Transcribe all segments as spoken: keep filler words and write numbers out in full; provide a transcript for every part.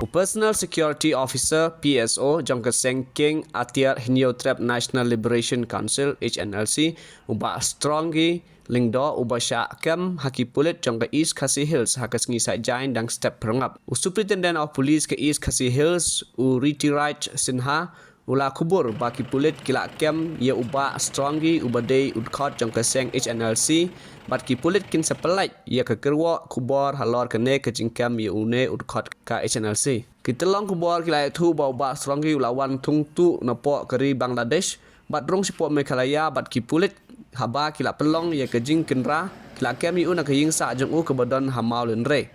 Personal Security Officer, P S O, jong ka seng King Atiar Hynñiewtrep National Liberation Council, H N L C, u Bah Stronggi Lyngdoh, uba shah kem ha ki pulit jong ka East Khasi Hills ha ka sngi Saitjaiñ dang step phyrngap. U Superintendent of Police ka East Khasi Hills, u Ritiraj Sinha, u la khubor ba ki pulit ki la kem ïa u Bah Stronggi uba dei u dkhot jong ka seng H N L C, bad ki pulit kin sa pyllait ïa ka kyrwoh khubor halor kane ka jingkem ïa une u dkhot ka H N L C. Ki tyllong khubor ki la ïathuh ba u Bah Stronggi u la wan thung tuh napoh ka ri Bangladesh bad rung shapoh Meghalaya, bad ki pulit haba ki la pynlong ïa ka jingkynra ki la kem ïa u na ka ïingsah jong u kaba don ha Mawlynrei.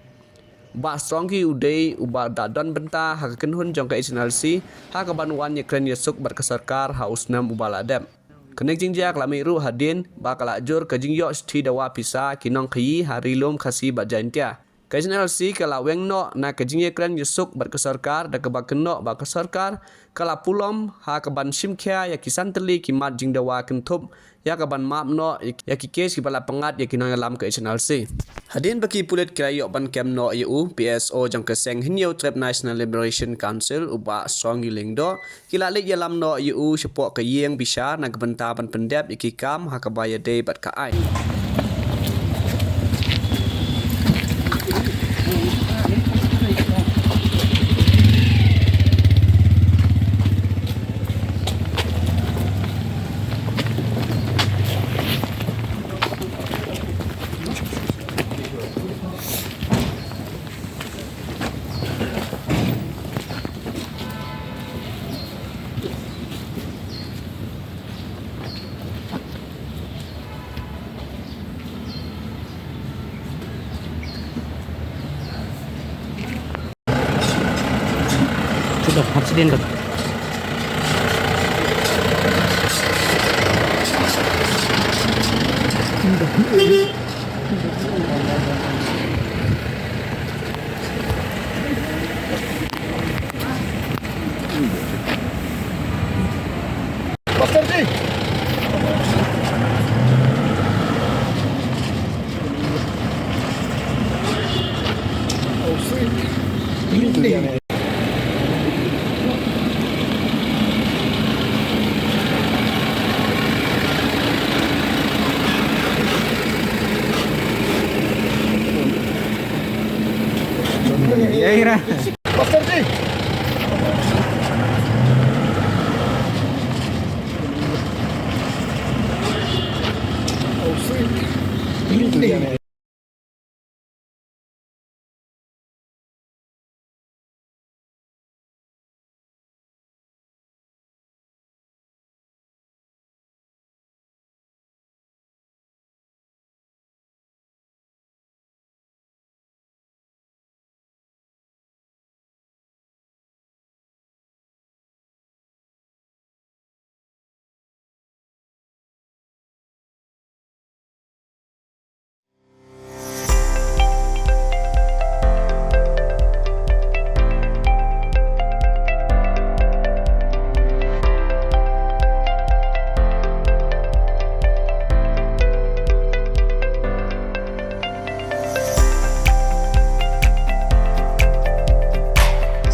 Bah Stronggi u dei uba da don bynta ha ka kynhun jong ka H N L C ha kaban wan ïakren ïasuk bad ka sorkar ha u snem uba la dep. Kane ka jingjia ka la mih ruh hadien ba ka la jur ka jingïoh shithi dawa pisa ki nongkhaïi ha Ri Lum Khasi bad Jaintia. Ka H N L C ka la weng noh na ka jingïakren ïasuk bad ka sorkar, da kaba kynnoh ba ka sorkar ka la pulom ha kaban shim khia ïa ki san tylli ki mat jingdawa kynthup ïa kaban map noh ïa ki case kiba la pyngngad ïa ki nongïalam ka H N L C. Hadien ba ki pulit ki la ïoh ban kem noh ïa u, P S O jong ka seng Hynñiewtrep National Liberation Council, u Bah Stronggi Lyngdoh, ki la leit ïalam noh ïa u shapoh ka ïing bishar na ka bynta ban pyndep ïa ki kam ha kaba ïadei bad ka aiñ.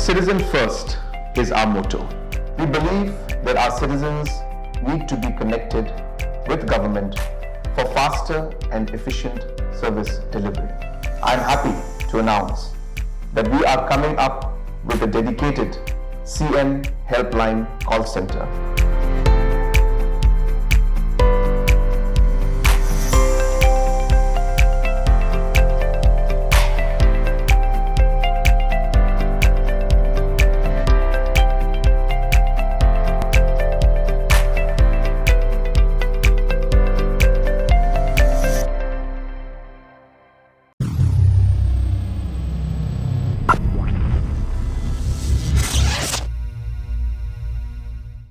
Citizen first is our motto. We believe that our citizens need to be connected with government for faster and efficient service delivery. I'm happy to announce that we are coming up with a dedicated C M Helpline call center.